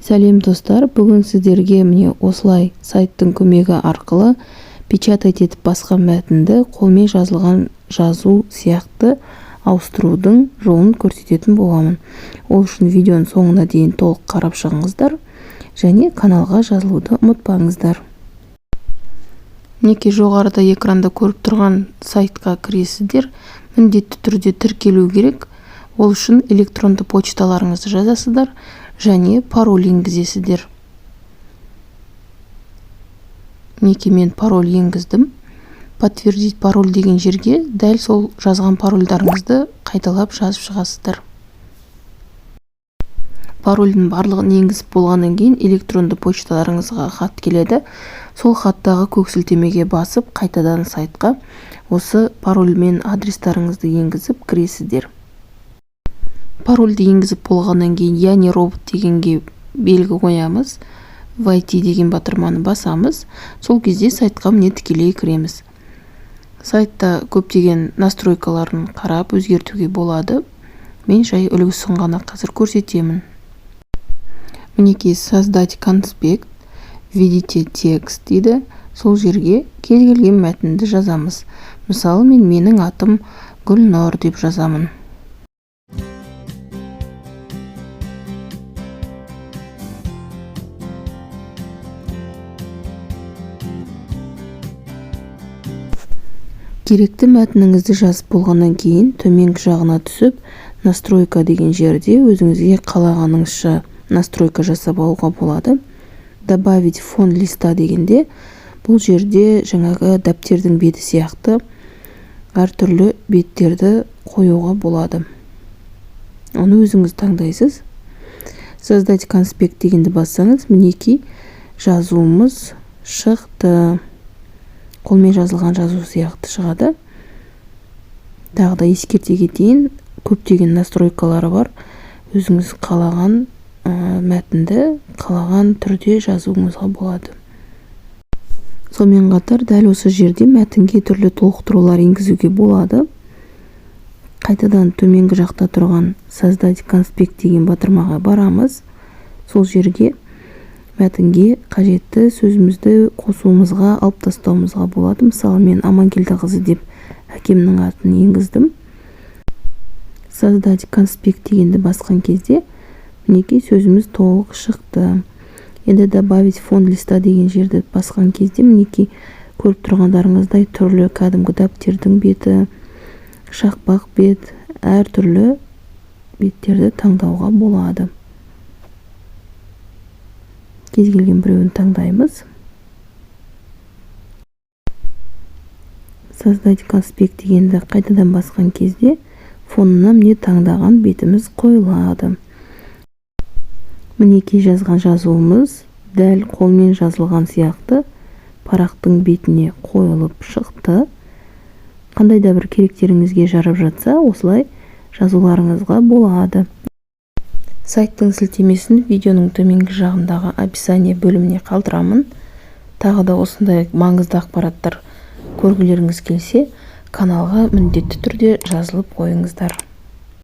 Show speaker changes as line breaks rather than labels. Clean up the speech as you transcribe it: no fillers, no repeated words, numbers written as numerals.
Сәлем, достар! Бүгін сіздерге, міне, осылай сайттың көмегі арқылы печатать етіп басқан мәтінді қолмен жазылған жазу сияқты ауыстырудың жолын көрсететін боламын. Ол үшін видеоның соңына дейін толық қарап шығыңыздар және каналға жазылуды ұмытпаңыздар. Мінекей, жоғарыда экранда көріп тұрған сайтқа кіресіздер. Міндетті түрде тіркелу керек. Ол үшін электронды почталарыңызды жазасыздар және пароль енгізесіздер. Мінекей, мен пароль енгіздім. «Подтвердить пароль» деген жерге дәл сол жазған парольдарыңызды қайталап жазып шығасыздар. Парольдің барлығын енгізіп болғаннан кейін электронды почталарыңызға хат келеді. Сол хаттағы көк сілтемеге басып, қайтадан сайтқа осы пароль мен адрестарыңызды енгізіп кіресіздер. Парольді енгізіп болғаннан кейін «Я не робот» дегенге белгі қоямыз, «Войти» деген батырманы басамыз. Сол кезде сайтқа, міне, тікелей кіреміз. Сайтта көптеген настройкаларын қарап өзгертуге болады. Мен жай үлгісін ғана қазір көрсетемін. Мінекей, «Создать конспект», «Введите текст» дейді. Сол жерге кез келген мәтінді жазамыз. Мысалы, мен «Менің атым Гүлнұр» деп жазамын. Керекті мәтініңізді жазып болғаннан кейін төменгі жағына түсіп, «Настройка» деген жерде өзіңізге қалағаныңызша настройка жасап алуға болады. «Добавить фон листа» дегенде, бұл жерде жаңағы дәптердің беті сияқты әртүрлі беттерді қоюға болады. Оны өзіңіз таңдайсыз. «Создать конспект» дегенді бассаңыз, мінекей, жазуымыз шықты. Қолмен жазылған жазу сияқты шығады. Тағы да ескерте кетейін, көптеген настройкалары бар. Өзіңіз қалаған мәтінді қалаған түрде жазуыңызға болады. Сонымен қатар дәл осы жерде мәтінге түрлі толықтырулар енгізуге болады. Қайтадан төменгі жақта тұрған «Создать конспект» деген батырмаға барамыз. Сол жерге мәтінге қажетті сөзімізді қосуымызға, алып тастауымызға болады. Мысалы, мен Аманкелді қызы деп әкемнің атын енгіздім. «Создать конспект» дегенді басқан кезде, мінекей, сөзіміз толық шықты. Енді «Добавить фон листа» деген жерді басқан кезде, мінекей, көріп тұрғандарыңыздай, түрлі кәдімгі дәптердің беті, шақпақ бет, әртүрлі беттерді таңдауға болады. Кез келген біреуін таңдаймыз. «Создать конспект» дегенді қайтадан басқан кезде фонына, міне, таңдаған бетіміз қойылады. Мінекей, жазған жазуымыз дәл қолмен жазылған сияқты парақтың бетіне қойылып шықты. Қандай да бір керектеріңізге жарап жатса, осылай жазуларыңызға болады. Сайттың сілтемесін видеоның төменгі жағындағы описание бөліміне қалдырамын. Тағы да осындай маңызды ақпараттар көргілеріңіз келсе, каналға міндетті түрде жазылып қойыңыздар.